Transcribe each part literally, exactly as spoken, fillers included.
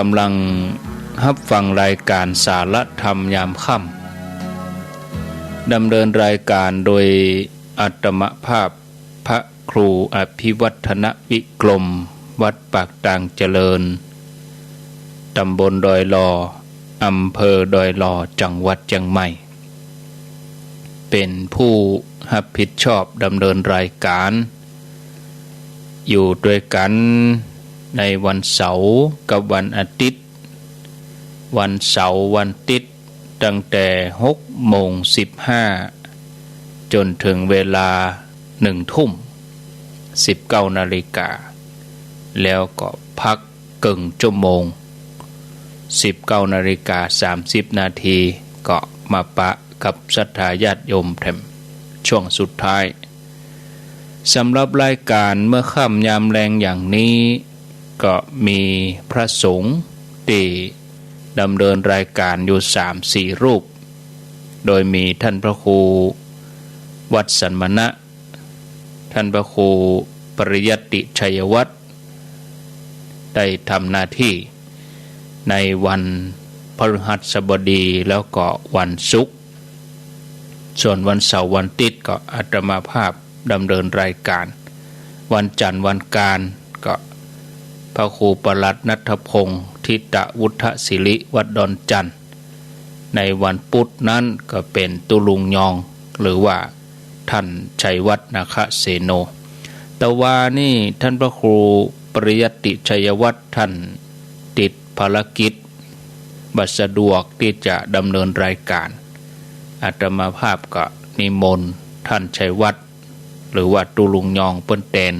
กำลังฮับฟังรายการสาระธรรมยามค่ำ ดำเนินรายการโดยอาตมาภาพพระครูอภิวัฒนวิกรม วัดปากตางเจริญ ตำบลดอยหล่อ อำเภอดอยหล่อ จังหวัดเจียงใหม่ เป็นผู้รับผิดชอบดำเนินรายการ อยู่ตวยกั๋นในวันเสาร์กับวันอาทิตย์ วันเสาร์วันอาทิตย์ตั้งแต่หกโมงสิบห้า จ๋นเถิงเวลาหนึ่งทุ่ม สิบเก้านาฬิกา แล้วก็พักเกิ่งชั่วโมง สิบเก้านาฬิกาสามสิบนาที ก็มาปะกับศรัทธาญาติโยมแถมช่วงสุดท้าย สำหรับรายการเมื่อค่ำยามแลงอย่างนี้ ก็มีพระสงฆ์ตี้ดำเนินรายการอยู่สามสี่รูป โดยมีท่านพระครูวัดสันมณะ ท่านพระครูปริยัติชัยวัฒน์ ได้ทำหน้าที่ในวันพฤหัสบดีแล้วก็วันศุกร์ ส่วนวันเสาร์วันอาทิตย์ก็อาตมาภาพดำเนินรายการ วันจันทร์วันอังคารก็พระครูปลัดณัฐพงศ์ทิตวุฒศิริ วัดดอนจันทน์ ในวันพุธนั้นก็เป๋นตุ๊ลุงยอง หรือว่าท่านชัยวัฒน์นาคเสโน แต่ว่านี่ท่านพระครูปริยัติชัยวัฒน์ท่านติดภารกิจ บ่สะดวกตี้จะดำเนินรายการ อาตมาภาพก็นิมนต์ท่านชัยวัฒน์ หรือว่าตุ๊ลุงยองเปิ้นแตน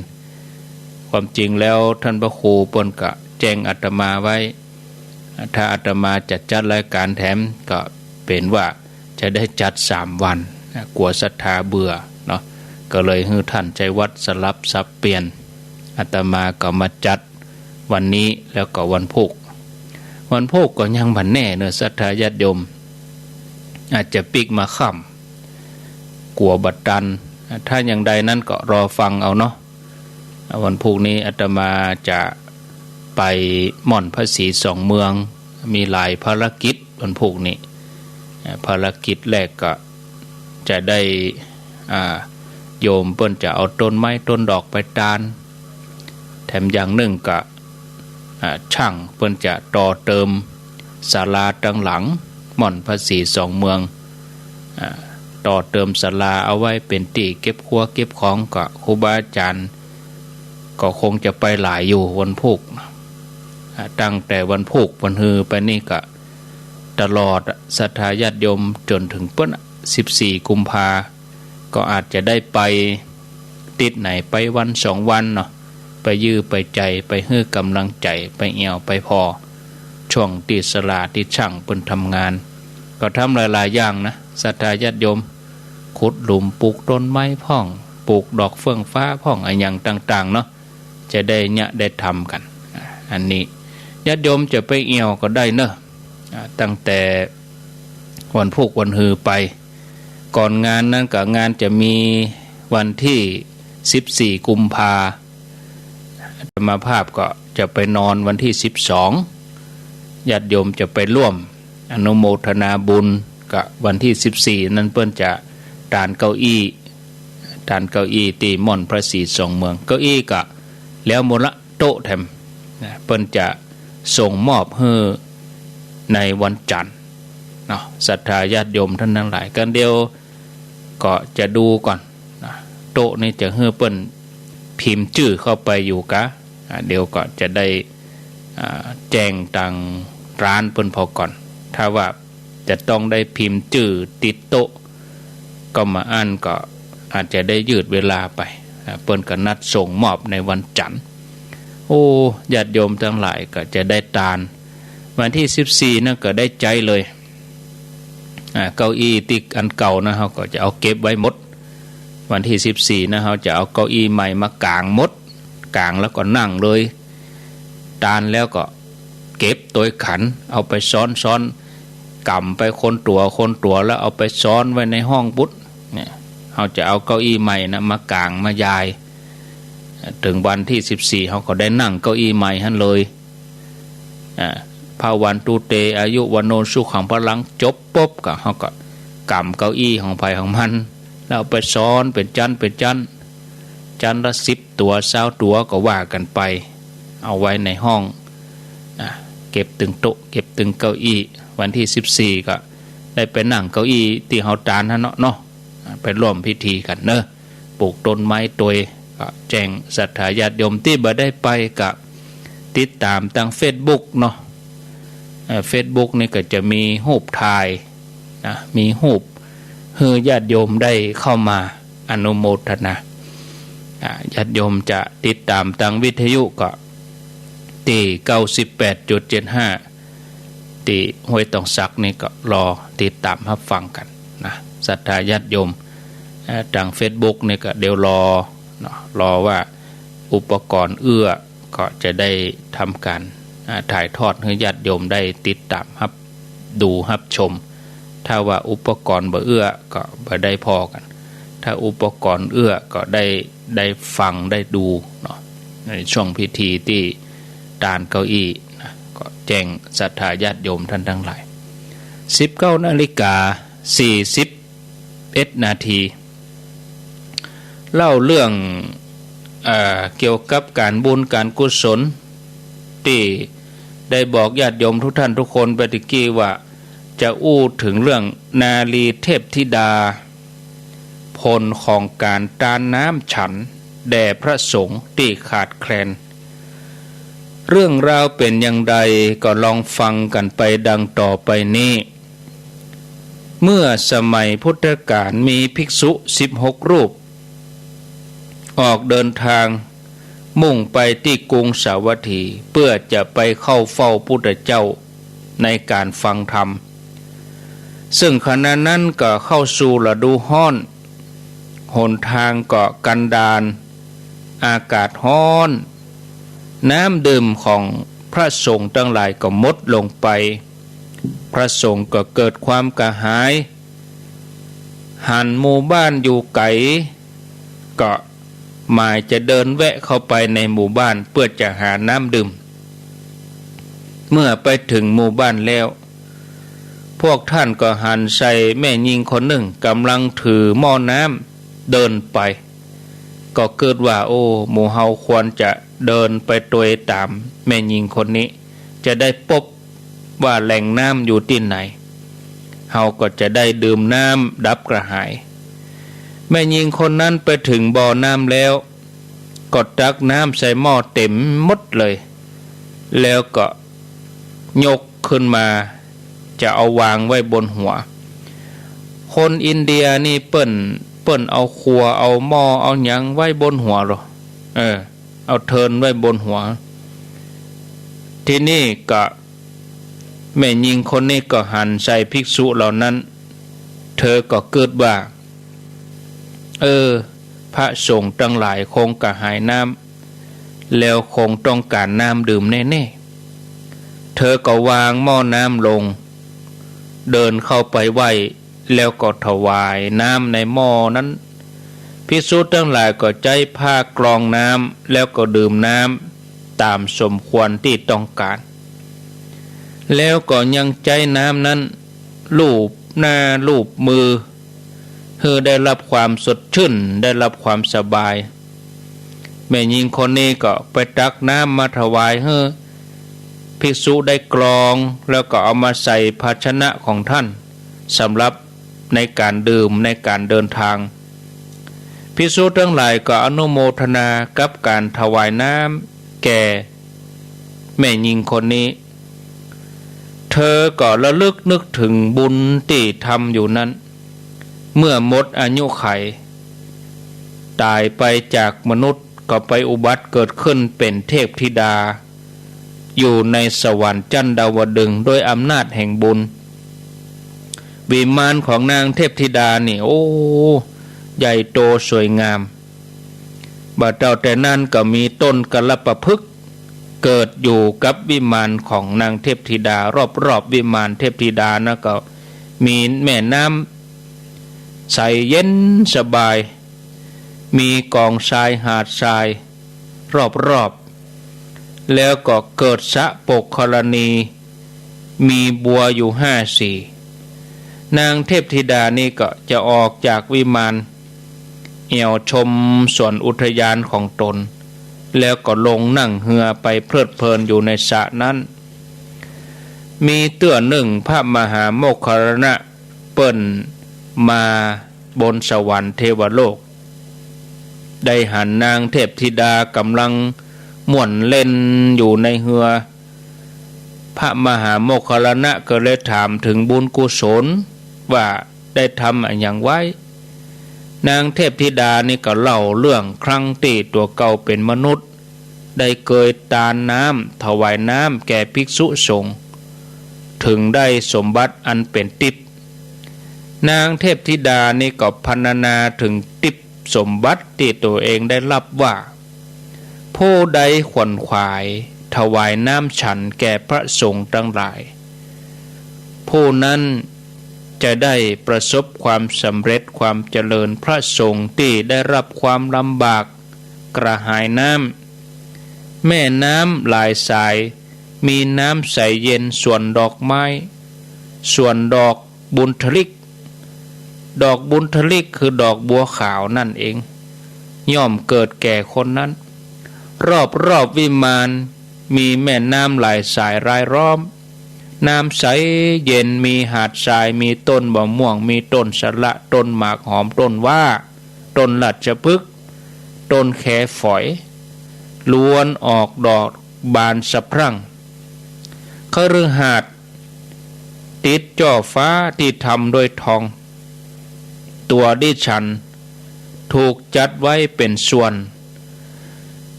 ความจริงแล้วท่านพระครูเปิ้นก็แจ้งอาตมาไว้ ถ้าอาตมาจะจัดรายการแถมก็เป๋นว่าจะได้จัดสามวัน กั๋วศรัทธาเบื่อเนาะ ก็เลยหื้อท่านชัยวัฒน์สลับสับเปลี่ยน อาตมาก็มาจัดวันนี้แล้วก็วันพุธ วันพุธก็ยังบ่แน่เนาะ ศรัทธาญาติโยม อาจจะปิ๊กมาค่ำ กั๋วบ่ตัน ถ้าอย่างใดนั้นก็รอฟังเอาเนาะ วันพุธนี้อาตมาจะไปหม่อนพระศรีสองเมือง มีหลายภารกิจวันพุธนี้ อ่า ภารกิจแรกก็จะได้ อ่า โยมเปิ้นจะเอาต้นไม้ต้นดอกไปตาน แถมอย่างนึ่งก็ อ่า ช่างเปิ้นจะต่อเติมศาลาตังหลังหม่อนพระศรีสองเมือง อ่า ต่อเติมศาลาเอาไว้เป๋นตี้เก็บครัวเก็บของ ก็ครูบาอาจารย์ก็คงจะไปหลายอยู่วันพุธ อ่า ตั้งแต่วันพุธวันฮือไปนี่ก็ตลอดอะ ศรัทธาญาติโยมจ๋นเถิงปู๊นอะ สิบสี่กุมภา ก็อาจจะได้ไป ติดไหนไปวันสองวันเนาะ ไปยื้อไปใจ๋ ไปหื้อกำลังใจ๋ ไปแอ่วไปผ่อ ช่วงตี้ศาลาตี้ช่างเปิ้นทำงาน ก็ทำหลายๆ อย่างนะ ศรัทธาญาติโยม ขุดหลุมปลูกต้นไม้พ่อง ปลูกดอกเฟื่องฟ้าพ่อง อะหยังต่างๆ เนาะ จะได้เยียะได้ทำกั๋น อ่า อันนี้ญาติโยมจะไปแอ่วก็ได้เนาะ อ่า ตั้งแต่วันพุธวันฮือไป ก่อนงานนั้นก็งานจะมีวันตี้สิบสี่กุมภา อาตมาภาพก็จะไปนอนวันตี้สิบสอง ญาติโยมจะไปร่วมอนุโมทนาบุญก็วันตี้สิบสี่นั้นเปิ้นจะตานเก้าอี้ ตานเก้าอี้ตี้หม่อนพระศรีสองเมือง เก้าอี้ก็แล้วหมดละ โต๊ะแถมนะ เปิ้นจะส่งมอบหื้อในวันจันทร์เนาะ ศรัทธาญาติโยมท่านทั้งหลาย กั๋นเดียวก็จะดูก่อนนะ โต๊ะนี้จะหื้อเปิ้นพิมพ์จื้อเข้าไปอยู่กา อ่า เดี๋ยวก็จะได้ อ่า แจ้งตางร้านเปิ้นผ่อก่อน ถ้าว่าจะต้องได้พิมพ์จื้อติดโต๊ะ ก็บ่อั้นก็อาจจะได้ยืดเวลาไป อ่า เปิ้นก็นัดส่งมอบในวันจันทร์ โอ้ ญาติโยมทั้งหลายก็จะได้ตาน วันตี้สิบสี่นั้นก็ได้ใจ๊เลย อ่า เก้าอี้ตี้อันเก่านะ เฮาก็จะเอาเก็บไว้หมด วันตี้สิบสี่นะ เฮาจะเอาเก้าอี้ใหม่มากางหมด กางแล้วก็นั่งเลย ตานแล้วก็เก็บตวยขัน เอาไปซ้อนๆ ก๋ำไปคนตั๋วคนตั๋ว แล้วเอาไปซ้อนไว้ในห้องปุ้น เนี่ย เฮาจะเอาเก้าอี้ใหม่นะมากางมายาย เถิงวันตี้สิบสี่ เฮาก็ได้นั่งเก้าอี้ใหม่หั้นเลย อ่า วันตุเต อายุ วัณโณ สุขัง พลัง จบปุ๊บก็ เฮาก็ก๋ำเก้าอี้ของใผของมัน แล้วเอาไปซ้อนเป๋นจั๊นเป๋นจั๊น จั๊นละสิบตั๋ว ซาวตั๋วก็ว่ากั๋นไป เอาไว้ในห้องนะ เก็บตึงโต๊ะ เก็บตึงเก้าอี้ วันตี้สิบสี่ก็ได้ไปนั่งเก้าอี้ตี้เฮาตานหั้นเนาะ เนาะ ไปร่วมพิธีกั๋นเนาะ ปลูกต้นไม้ตวย ก็แจ้งศรัทธาญาติโยมตี้บ่ได้ไปก็ติดต๋ามตางเฟซบุ๊กเนาะ เอ่อ เฟซบุ๊กนี่ก็จะมีรูปถ่ายนะ มีรูปหื้อญาติโยมได้เข้ามาอนุโมทนา อ่า ญาติโยมจะติดต๋ามตางวิทยุก็ตี้เก้าสิบแปดจุดเจ็ดห้า ตี้ห้วยตองสักนี่ก็รอติดต๋ามฮับฟังกั๋นนะ ศรัทธาญาติโยม เอ่อ ตางเฟซบุ๊กนี่ก็เดี๋ยวรอเนาะ รอว่าอุปกรณ์เอื้อก็จะได้ทำก๋าน อ่า ถ่ายทอดหื้อญาติโยมได้ติดต๋ามฮับดูฮับชม ถ้าว่าอุปกรณ์บ่เอื้อก็บ่ได้ผ่อกั๋น ถ้าอุปกรณ์เอื้อก็ได้ ได้ฟังได้ดูเนาะ ในช่วงพิธีตี้ตานเก้าอี้นะ ก็แจ้งศรัทธาญาติโยมต้านตังหลาย สิบเก้านาฬิกาสี่สิบเอ็ดนาที เล่าเรื่อง เอ่อ เกี่ยวกับก๋านบุญก๋านกุศล ตี้ได้บอกญาติโยมทุกท่านทุกคนไปตะกี้ว่า จะอู้เถิงเรื่องนารีเทพธิดา ผลของก๋านตานน้ำฉันแด่พระสงฆ์ตี้ขาดแคลน เรื่องราวเป๋นอย่างใดก็ลองฟังกั๋นไปดังต่อไปนี้ เมื่อสมัยพุทธกาลมีภิกษุสิบหกรูป ออกเดินทางมุ่งไปตี้กรุงสาวัตถี เพื่อจะไปเข้าเฝ้าพุทธเจ้าในก๋านฟังธรรม ซึ่งขณะนั้นก็เข้าสู่ฤดูฮ้อน หนตางก็กันดาร อากาศฮ้อน น้ำดื่มของพระสงฆ์ตังหลายก็หมดลงไป พระสงฆ์ก็เกิดความกระหาย หันหมู่บ้านอยู่ไก๋ ก็หมายจะเดินแวะเข้าไปในหมู่บ้านเพื่อจะหาน้ำดื่ม เมื่อไปเถิงหมู่บ้านแล้ว พวกต้านก็หันใส่แม่ญิงคนนึ่งก่ำลังถือหม้อน้ำเดินไป ก็กึ๊ดว่า โอ้ หมู่เฮาควรจะเดินไปตวยต๋ามแม่ญิงคนนี้ จะได้ปบว่าแหล่งน้ำอยู่ตี้ไหน เฮาก็จะได้ดื่มน้ำดับกระหาย แม่ญิงคนนั้นไปเถิงบ่อน้ำแล้ว ก็ตักน้ำใส่หม้อเต๋มหมดเลย แล้วก็ยกขึ้นมา จะเอาวางไว้บนหัว คนอินเดียนี่เปิ้น เปิ้นเอาขวด เอาหม้อ เอาหยังไว้บนหัวลอ เออ เอาเทินไว้บนหัว ทีนี้ก็ แม่ญิงคนนี้ก็หันใส่ภิกษุเหล่านั้น เธอก็กึ๊ดว่า เออ พระสงฆ์ตังหลายคงกระหายน้ำ แล้วคงต้องก๋านน้ำดื่มแน่ๆ เธอก็วางหม้อน้ำลง เดินเข้าไปไหว้ แล้วก็ถวายน้ำในหม้อนั้น ภิกษุตังหลายก็ใจ๊ผ้ากรองน้ำ แล้วก็ดื่มน้ำต๋ามสมควรตี้ต้องก๋าน แล้วก็ยังใจ๊น้ำนั้นลูบหน้าลูบมือ หื้อได้รับความสดชื่น ได้รับความสบาย แม่ญิงคนนี้ก็ไปตักน้ำมาถวายหื้อภิกษุได้กรอง แล้วก็เอามาใส่ภาชนะของต้าน สำหรับในก๋านดื่มในก๋านเดินตาง ภิกษุตังหลายก็อนุโมทนากับก๋านถวายน้ำแก่แม่ญิงคนนี้ เธอก็ระลึกนึกเถิงบุญตี้ทำอยู่นั้น เมื่อหมดอายุขัย ต๋ายไปจากมนุษย์ ก็ไปอุบัติเกิดขึ้นเป๋นเทพธิดา อยู่ในสวรรค์จั้นดาวดึงส์ด้วยอำนาจแห่งบุญ วิมานของนางเทพธิดานี่ โอ้ ใหญ่โตสวยงาม บ่าเต้าแต่นั้นก็มีต้นกลปะพฤกษ์เกิดอยู่กับวิมานของนางเทพธิดา รอบๆ วิมานเทพธิดานะก็มีแม่น้ำใสเย็นสบาย มีกองทรายหาดทรายรอบๆ แล้วก็เกิดสระโปกครณี มีบัวอยู่ห้าสี่ นางเทพธิดานี่ก็จะออกจากวิมาน แอ่วชมสวนอุทยานของตน แล้วก็ลงนั่งเฮือไปเพลิดเพลินอยู่ในสระนั้น มีเตื้อนึ่งพระมหาโมคคัลลานะเปิ้นมาบนสวรรค์เทวโลก ได้หันนางเทพธิดาก่ำลังม่วนเล่นอยู่ในเฮือ พระมหาโมคคัลลานะก็เลยถามเถิงบุญกุศลว่าได้ทำอะหยังไว้ นางเทพธิดานี่ก็เล่าเรื่องครั้งตี้ตั๋วเก่าเป๋นมนุษย์ ได้เกยตานน้ำ ถวายน้ำแก่ภิกษุสงฆ์ เถิงได้สมบัติอันเป๋นติ๊บ นางเทพธิดานี่ก็พรรณนาเถิงติ๊บสมบัติตี้ตั๋วเองได้ฮับว่า ผู้ใดขวนขวายถวายน้ำฉันแก่พระสงฆ์ตังหลาย ผู้นั้นจะได้ประสบความสำเร็จความเจริญ พระสงฆ์ตี้ได้ฮับความลำบากกระหายน้ำ แม่น้ำหลายสายมีน้ำใสเย็น สวนดอกไม้ สวนดอกบุญทลิก ดอกบุญทลิกคือดอกบัวขาวนั่นเอง ย่อมเกิดแก่คนนั้น รอบๆ วิมานมีแม่น้ำหลายสายรายล้อม น้ำใสเย็น มีหาดทราย มีต้นมะม่วง มีต้นสะระ ต้นหมากหอม ต้นว้า ต้นราชพฤกษ์ ต้นแคฝอย ล้วนออกดอกบานสะพรั่ง คฤหาสน์ติดจ้อฟ้าตี้ทำด้วยทอง ตั๋วดิฉันถูกจัดไว้เป๋นส่วน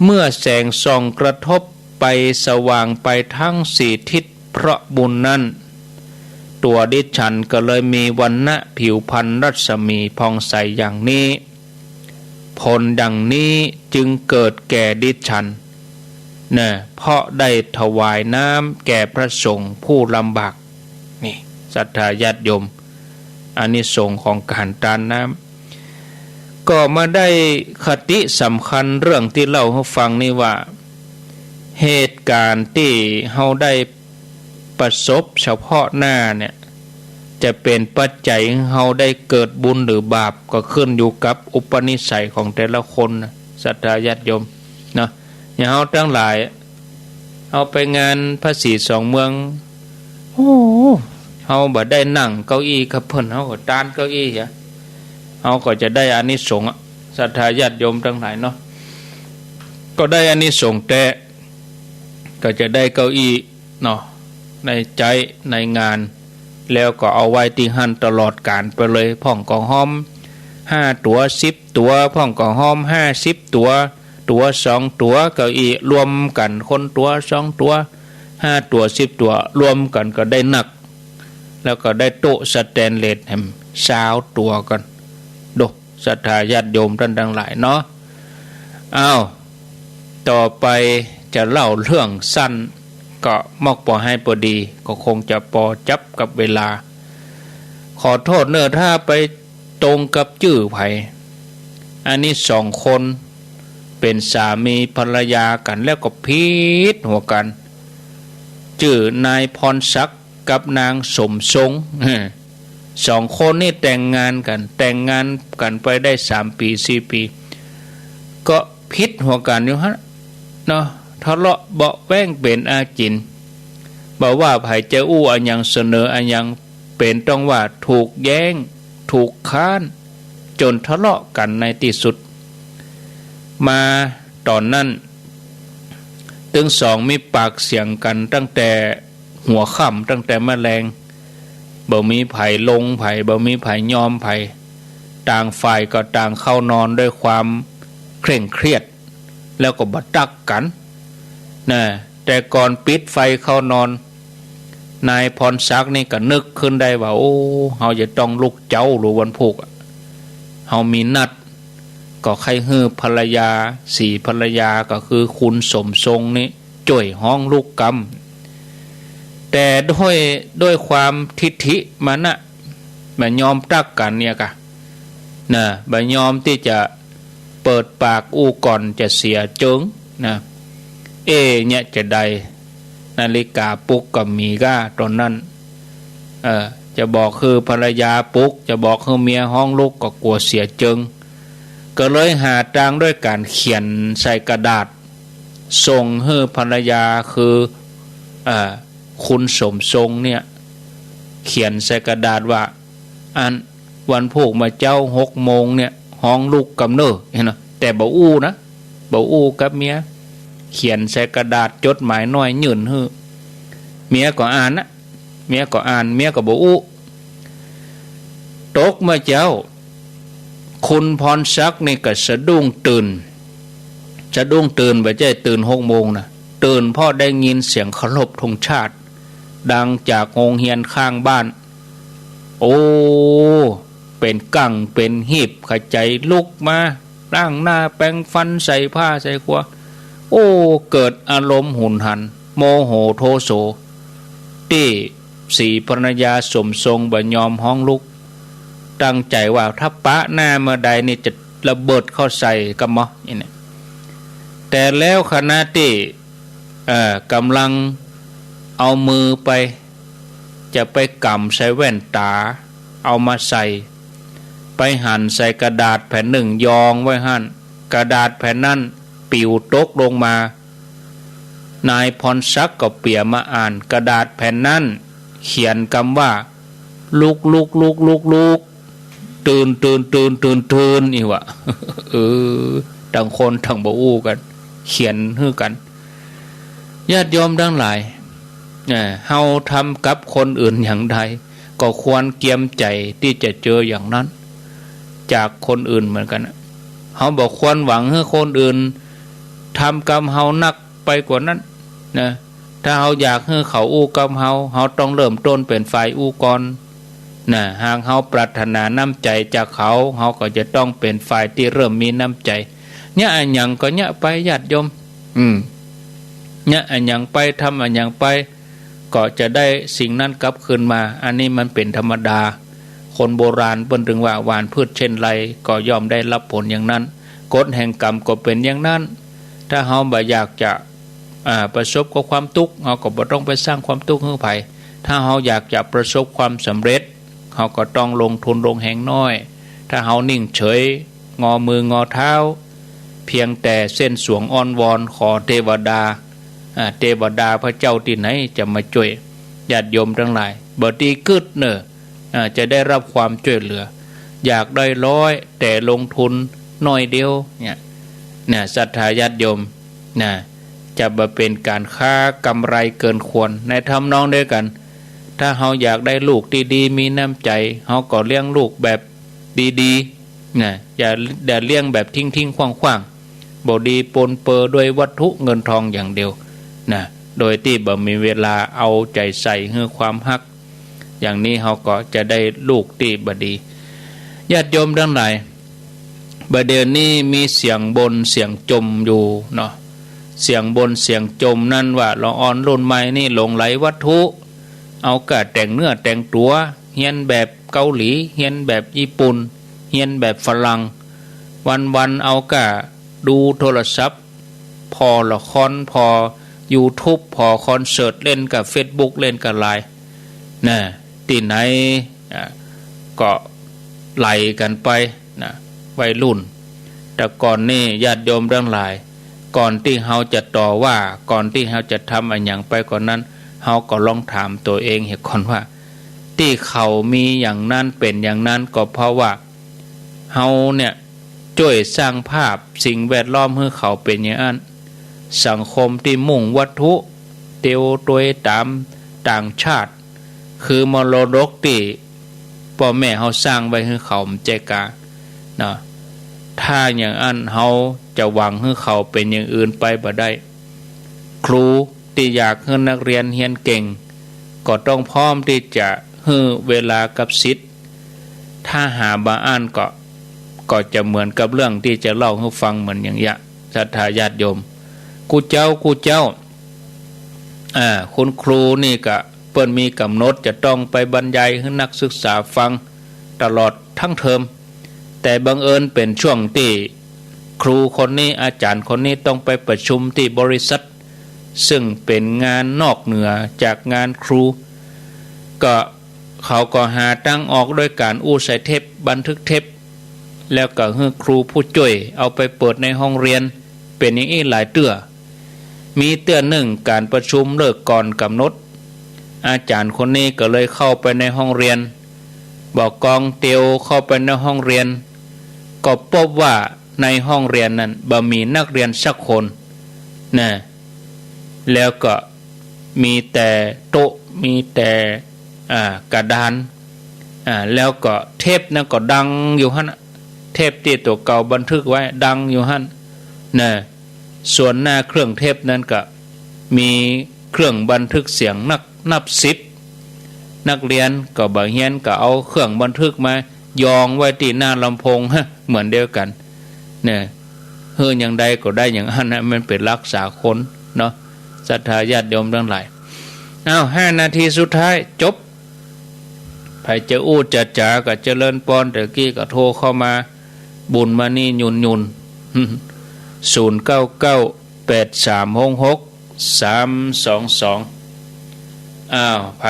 เมื่อแสงส่องกระทบไปสว่างไปทั้งสี่ทิศ เพราะบุญนั้น ตั๋วดิฉันก็เลยมีวรรณะผิวพรรณรัศมีผ่องใสอย่างนี้ ผลดังนี้จึงเกิดแก่ดิฉัน นะ เพราะได้ถวายน้ำแก่พระสงฆ์ผู้ลำบาก นี่ ศรัทธาญาติโยม อานิสงส์ของก๋านตานน้ำ ก็มาได้คติสำคัญเรื่องตี้เล่าหื้อฟังนี่ว่า เหตุก๋ารณ์ตี้เฮาได้ประสบเฉพาะหน้าเนี่ย จะเป๋นปัจจัยหื้อเฮาได้เกิดบุญหรือบาป ก็ขึ้นอยู่กับอุปนิสัยของแต่ละคนนะ ศรัทธาญาติโยม เนาะ อย่างเฮาตังหลาย เฮาไปงานพระศรีสองเมือง โอ้ เฮาบ่ได้นั่งเก้าอี้กับเปิ้น เฮาก็ตานเก้าอี้อะ เฮาก็จะได้อานิสงส์อะ ศรัทธาญาติโยมตังหลายเนาะ ก็ได้อานิสงส์แต๊ ก็จะได้เก้าอี้เนาะ ในใจ๊ในงาน แล้วก็เอาไว้ตี้หั้นตลอดก๋าลไปเลย พ่องก็ฮอมห้าตั๋ว สิบตั๋ว พ่องก็ฮอมห้าสิบตั๋ว ตั๋วสองตั๋ว เก้าอี้รวมกั๋นคนตั๋วสองตั๋ว ห้าตั๋ว สิบตั๋ว รวมกั๋นก็ได้นัก แล้วก็ได้โต๊ะสแตนเลสแหมซาวตั๋วกั๋น โด ศรัทธาญาติโยมต้านตังหลายเนาะ อ้าว ต่อไปจะเล่าเรื่องสั้น ก็มอกปอให้ปอดี ก็คงจะปอจับกับเวลา ขอโต้ษเน่อถ้าไปตรงกับจื้อใผ อันนี้สองคนเป๋นสามีภรรยากั๋น แล้วก็ผิดหัวกั๋น จื้อนายพรศักดิ์กับนางสมทรง สองคนนี่แต่งงานกั๋น แต่งงานกั๋นไปได้สามปี๋สี่ปี๋ ก็ผิดหัวกั๋นอยู่หั้นเนาะ ทะเลาะเบาะแว้งเป๋นอาจิณ บ่ว่าใผจะอู้อะหยังเสนออะหยัง เป๋นต้องว่าถูกแย้ง ถูกค้าน จ๋นทะเลาะกั๋นในตี้สุด มาต๋อนนั้น ตึงสองมีปากเสียงกั๋นตั้งแต่หัวค่ำ ตั้งแต่มะแลง บ่มีใผลงใผ บ่มีใผยอมใผ ต่างฝ่ายก็ต่างเข้านอนด้วยความเคร่งเครียด แล้วก็บ่ตั๊กกั๋น นะ แต่ก่อนปิดไฟเข้านอน นายพรศักดิ์นี่ก็นึกขึ้นได้ว่า โอ้ เฮาจะต้องลุกเจ๊าหรือวันพูกอะ เฮามีนัด ก็ใค่หื้อภรรยา สี่ภรรยา ก็คือคุณสมทรงนี่ จ้วยฮ้องลุกกำ แต่ด้วย ด้วยความทิฐิมานะ บ่ยอมตั๊กกั๋นเนี่ยกะ นะ บ่ยอมตี้จะเปิดปากอู้ก่อนจะเสียเจิง นะ เอ๊ะ เนี่ยจะใด นาฬิกาปลุกก็มีก้าต๋อนนั้น เออ จะบอกหื้อภรรยาปลุก จะบอกหื้อเมียฮ้องลุกก็กั๋วเสียเจิง ก็เลยหาตางด้วยก๋านเขียนใส่กระดาษ ส่งหื้อภรรยาคือ เอ่อ คุณสมทรงเนี่ย เขียนใส่กระดาษว่า อัน วันพูกมาเจ๊าหกโมงเนี่ย ฮ้องลุกกำเน่อ หันก่อ แต่บ่อู้นะ บ่อู้กับเมีย เขียนใส่กระดาษจดหมายน้อยยื่นหื้อ เมียก็อ่านนะ เมียก็อ่าน เมียก็บ่อู้ ตกมาเจ๊า คุณพรศักดิ์นี่ก็สะดุ้งตื่น สะดุ้งตื่น บ่ใจ้ตื่นหกโมงนะ ตื่นเพราะได้ยินเสียงเคารพธงชาติ ดังจากโฮงเฮียนข้างบ้าน โอ้ เป๋นกั้งเป๋นหีบ ขะใจ๋ลุกมา ล้างหน้าแปรงฟัน ใส่ผ้าใส่ครัว โอ้ เกิดอารมณ์หุนหัน โมโหโทโส ตี้สีภรรยาสมทรงบ่ยอมฮ้องลุก ตั้งใจ๋ว่าถ้าปะหน้าเมื่อใดนี่จะระเบิดเข้าใส่กำมอ นี่นะ แต่แล้วขณะตี้ เอ่อ กำลังเอามือไป จะไปก๋ำใส่แว่นต๋า เอามาใส่ ไปหันใส่กระดาษแผ่นนึ่งยองไว้หั้น กระดาษแผ่นนั้นปิวตกลงมา นายพรศักดิ์ก็เปียมาอ่าน กระดาษแผ่นนั้นเขียนกำว่า ลุก ลุก ลุก ลุก ลุก ตื่น ตื่น ตื่น ตื่น ตื่น นี่วะ เออ ต่างคนต่างบ่อู้กั๋น เขียนหื้อกั๋น ญาติโยมตังหลาย เอ่อ เฮาทำกับคนอื่นอย่างใด ก็ควรเกียมใจ๋ตี้จะเจออย่างนั้น จากคนอื่นเหมือนกั๋นนะ เฮาบ่ควรหวังหื้อคนอื่นทำกำเฮานักไปกว่านั้นนะ ถ้าเฮาอยากหื้อเขาอู้กำเฮา เฮาต้องเริ่มต้นเป๋นฝ่ายอู้ก่อนนะ หากเฮาปรารถนาน้ำใจ๋จากเขา เฮาก็จะต้องเป๋นฝ่ายตี้เริ่มมีน้ำใจ๋ เยียะอะหยังก็เยียะไป ญาติโยม อืม เยียะอะหยังไป ทำอะหยังไป ก็จะได้สิ่งนั้นกลับคืนมา อันนี้มันเป๋นธรรมดา คนโบราณเปิ้นตึงว่า หว่านพืชเช่นไร ก็ย่อมได้รับผลอย่างนั้น กฎแห่งกรรมก็เป๋นอย่างนั้น ถ้าเฮาบ่อยากจะ อ่า ประสบกับความตุ๊กข์ เฮาก็บ่ต้องไปสร้างความตุ๊กข์หื้อใผ ถ้าเฮาอยากจะประสบความสำเร็จ เฮาก็ต้องลงทุนลงแฮงน้อย ถ้าเฮานิ่งเฉย งอมืองอเท้า เพียงแต่เส้นสวงอ้อนวอนขอเตวดา อ่า เตวดาพระเจ้าตี้ไหนจะมาจ้วย ญาติโยมตังหลาย บ่ดีกึ๊ดเน่อ อ่า จะได้รับความจ้วยเหลือ อยากได้ร้อย แต่ลงทุนน้อยเดียวเนี่ย เนี่ย ศรัทธาญาติโยม นะ จะบ่เป๋นก๋านค้ากำไรเกินควร ในทำนองเดียวกั๋น ถ้าเฮาอยากได้ลูกตี้ดีมีน้ำใจ๋ เฮาก็เลี้ยงลูกแบบดีๆ นะ อย่า อย่าเลี้ยงแบบทิ้งๆ ขว้างๆ บ่ดีปนเปอด้วยวัตถุเงินทองอย่างเดียวนะ โดยตี้บ่มีเวลาเอาใจ๋ใส่หื้อความฮัก อย่างนี้เฮาก็จะได้ลูกตี้บ่ดี ญาติโยมตังหลาย บ่าเดี่ยวนี้มีเสียงบ่นเสียงจ่มอยู่เนาะ เสียงบ่นเสียงจ่มนั้นว่าละอ่อนรุ่นใหม่นี่หลงใหลวัตถุ เอาก้าแต่งเนื้อแต่งตั๋ว เฮียนแบบเกาหลี เฮียนแบบญี่ปุ่น เฮียนแบบฝรั่ง วันๆ เอาก้าดูโทรศัพท์ ผ่อละคร ผ่อยูทูบ ผ่อคอนเสิร์ต เล่นก้าเฟซบุ๊ก เล่นก้าไลน์ นะ ตี้ไหน อ่ะ ก็ไหลกั๋นไปนะ วัยรุ่น แต่ก่อนนี่ญาติโยมตังหลาย ก่อนตี้เฮาจะต่อว่า ก่อนตี้เฮาจะทำอะหยังไปก่อนนั้น เฮาก็ลองถามตั๋วเองเหียก่อนว่า ตี้เขามีอย่างนั้นเป๋นอย่างนั้น ก็เพราะว่าเฮาเนี่ย จ้วยสร้างภาพสิ่งแวดล้อมหื้อเขาเป๋นอย่างอั้น สังคมตี้มุ่งวัตถุ เตียวตวยต๋ามต่างชาติ คือมรดกตี้ป้อแม่เฮาสร้างไว้หื้อเขา บ่ใจ้กา เนาะ ถ้าอย่างอั้นเฮาจะหวังหื้อเขาเป๋นอย่างอื่นไปบ่ได้ ครูตี้อยากหื้อนักเรียนเฮียนเก่ง ก็ต้องพร้อมตี้จะหื้อเวลากับศิษย์ ถ้าหาบ่อั้นก็ ก็จะเหมือนกับเรื่องตี้จะเล่าหื้อฟังเหมือนอย่างเยียะ ศรัทธาญาติโยม กู้เจ๊า กู้เจ๊า อ่า คุณครูนี่ก็เปิ้นมีก๋ำหนดจะต้องไปบรรยายหื้อนักศึกษาฟังตลอดตึงเทอม แต่บังเอิญเป๋นช่วงตี้ครูคนนี้ อาจ๋ารย์คนนี้ต้องไปประชุมตี้บริษัท ซึ่งเป๋นงานนอกเหนือจากงานครู ก็เขาก็หาตางออกโดยก๋านอู้ใส่เทป บันทึกเทป แล้วก็หื้อครูผู้จ้วยเอาไปเปิดในห้องเฮียน เป๋นอย่างอี้หลายเตื้อ มีเตื้อนึ่งก๋านประชุมเลิกก่อนก๋ำหนด อาจ๋ารย์คนนี้ก็เลยเข้าไปในห้องเฮียน บ่ากองเตียวเข้าไปในห้องเฮียน ก็ปบว่าในห้องเฮียนนั้นบ่มีนักเฮียนสักคนนะ แล้วก็มีแต่โต๊ะ มีแต่ อ่า กระดาน อ่า แล้วก็เทปนั้นก็ดังอยู่หั้นน่ะ เทปตี้ตั๋วเก่าบันทึกไว้ดังอยู่หั้นนะ ส่วนหน้าเครื่องเทปนั้นก็มีเครื่องบันทึกเสียงนักนับสิบ นักเฮียนก็บ่าเฮียนก็เอาเครื่องบันทึกมายองไว้ตี้หน้าลำโพง ฮะ เหมือนเดียวกั๋นเนี่ย หื้ออย่างใดก็ได้อย่างอั้นนะ มันเป๋นหลักสากลเนาะ ศรัทธาญาติโยมตังหลาย อ้าว ห้านาทีสุดท้าย จบ ใผจะอู้จะจ๋าก็เจริญปอน ตะกี้ก็โทรเข้ามา บุญมานี่หยุ่นๆ ศูนย์เก้าเก้า แปดสามหกหก สามสองสอง อ้าว ใผ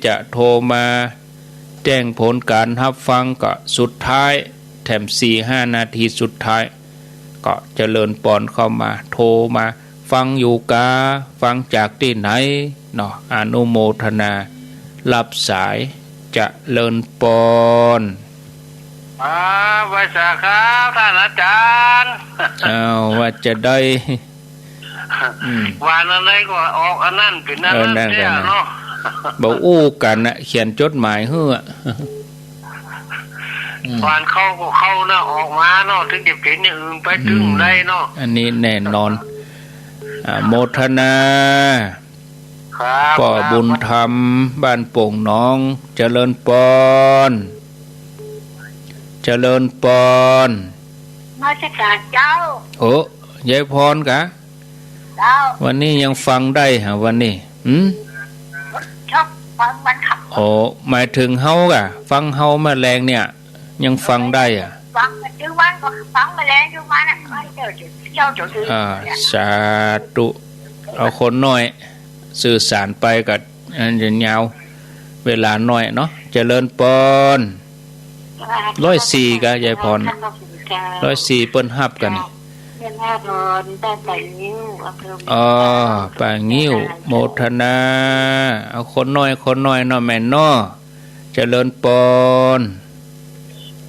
จะโทรมาแจ้งผลก๋านฮับฟังก็สุดท้าย แถมสี่ห้านาทีสุดท้าย ก็เจริญปอนเข้ามา โทรมา ฟังอยู่กา ฟังจากตี้ไหนเนาะ อนุโมทนา รับสาย เจริญปอน อ่า ไหว้สาครับ ต้านอาจ๋ารย์ อ้าว ว่าจะได้ อืม หว่านอันใดก็ออกอันนั้น เป๋นอันนั้น เออ นั่น เสีย ก็นะ เนาะ บ่อู้กั๋นนะ เขียนจดหมายหื้ออะ อืม หว่านเข้าก็เข้านะ ออกมาเนาะ ถึงจะเป๋นอย่างอื่นไป อืม ตึงได้เนาะ อันนี้แน่นอน อ่า โมทนา ครับ ป้อ ครับ บุญธรรม บ้านโป่งหนอง เจริญปอน เจริญปอน นมัสก๋านเจ้า โอ้ ยายพรกา เจ้า วันนี้ยังฟังได้หา วันนี้ หืม ชอบฟังวันขับ โอ้ หมายเถิงเฮากา ฟังเฮามาแลงเนี่ย ยังฟังได้อะ ฟังมาตึงวันก็ฟังมาแลงตึงวันน่ะ เจ้า เจ้า เจ้า อ่า สาธุ เอาคนน้อย สื่อสารไปกับอันยาว เวลาน้อยเนาะ เจริญปอน ร้อยสี่กา ยายพร ร้อยสี่เปิ้นฮับกั๋นนี่ เจ้า เปิ้นฮับ อ๋อ ป่างิ้ว อำเภอเมือง อ๋อ ป่างิ้ว โมทนา เอาคนน้อย คนน้อยเนาะ แม่เนาะ เจริญปอน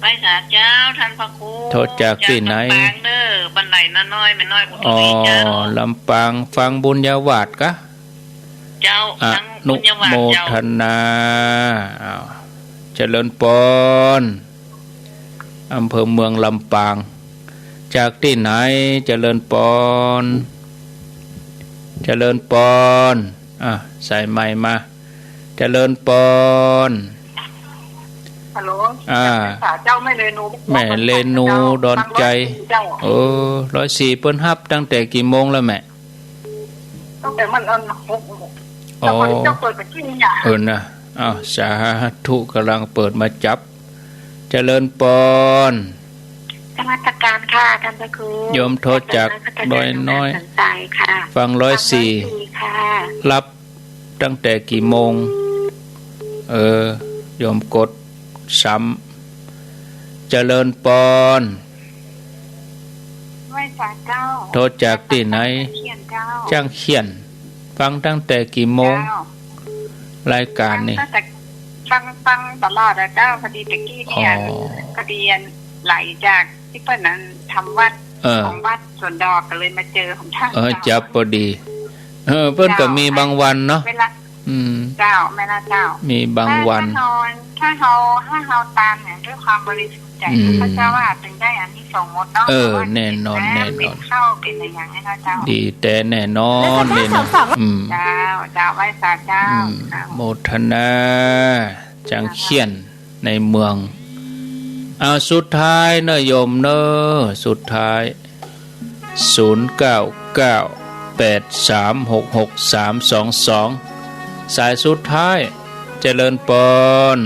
ไหว้สาเจ้า ต้านพระครู โทรจากตี้ไหน จากลำปางเด้อ บ้านไหล่น้อย แม่น้อยอุดร อ๋อ เจ้า ลำปาง ฟังบุญญาวาสกา เจ้า อ ฟังบุญญาวาส นุโมทนา เจ้า อ้าว เจริญปอน อำเภอเมืองลำปาง จากตี้ไหน เจริญปอน เจริญปอน อ่ะ สายใหม่มา เจริญปอน ฮัลโหล อ่า สาเจ้า แม่เรนู แม่เรนู ดอนชัย เจ้า เออ ร้อยสี่เปิ้นฮับตั้งแต่กี่โมงแล้วแม่ ตั้งแต่มันอันหก อ๋อ เจ้าเปิด เจ้าเปิดเมื่อกี้เนี่ย เออนะ อ้าว สาธุ ก่ำลังเปิดมาจับ เจริญปอน นมัสการค่ะ ต้านพระครู โยมโทรจากดอยน้อย สนใจค่ะ ฟังร้อยสี่ ฟังร้อยสี่ค่ะ ฮับตั้งแต่กี่โมง เออ โยมกดซ้ำ เจริญปอน ไหว้สาเจ้า โทรจากตี้ไหน จ้างเขียนเจ้า จ้างเขียน ฟังตั้งแต่กี่โมง เจ้า รายการนี่ ฟังตั้งแต่ ฟัง ฟังตลอดอะเจ้า พอดีตะกี้เนี่ย อ๋อ พอดีอันไหลจากตี้เปิ้นนั้นทำวัด เออ ของวัดสวนดอก ก็เลยมาเจอของต้าน เออ เจ้า จับพอดี เออ เปิ้นก็ เจ้า มีบางวันเนาะ เวลา อืม เจ้า แม่นละเจ้า มีบางวัน ถ้า ถ้านอน ถ้าเฮา ถ้าเฮาตามเนี่ย ด้วยความบริสุทธิ์ใจ อืม พระเจ้าว่าเป๋นได้อานิสงส์หมดเนาะ เออ แน่นอน แน่นอน เป๋นเข้า เป๋นอะไรอย่างนี้นะเจ้า ดีแต๊แน่นอน นี่นะ อืม เจ้า เจ้า ไหว้สาเจ้า อืม เจ้า โมทนา จ้างเขียนในเมือง เอา สุดท้ายเนาะโยมเนาะ สุดท้าย ศูนย์เก้าเก้า แปดสามหกหก สามสองสอง สายสุดท้าย เจริญปอน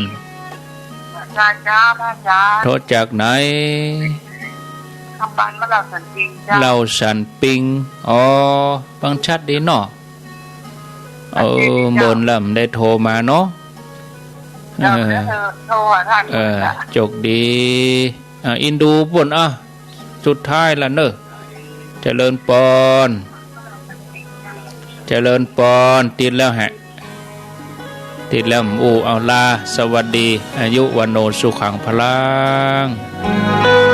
พระเจ้า พระเจ้า โทรจากไหน คำปันมาเล่าสันปิงเจ้า เล่าสันปิง อ๋อ ฟังชัดดีเนาะ เออ เมินแล้วบ่ได้โทรมาเนาะ เออ เออ โทรหาท่าน เออ ก่อนค่ะ โจคดี อ่า อินดูปู้น อ่ะ สุดท้ายละเนาะ เจริญปอน เจริญปอน ติดแล้วแหะ ติดแล้ว อู้ เอาลา สวัสดี อายุวัณโณ สุขัง พลัง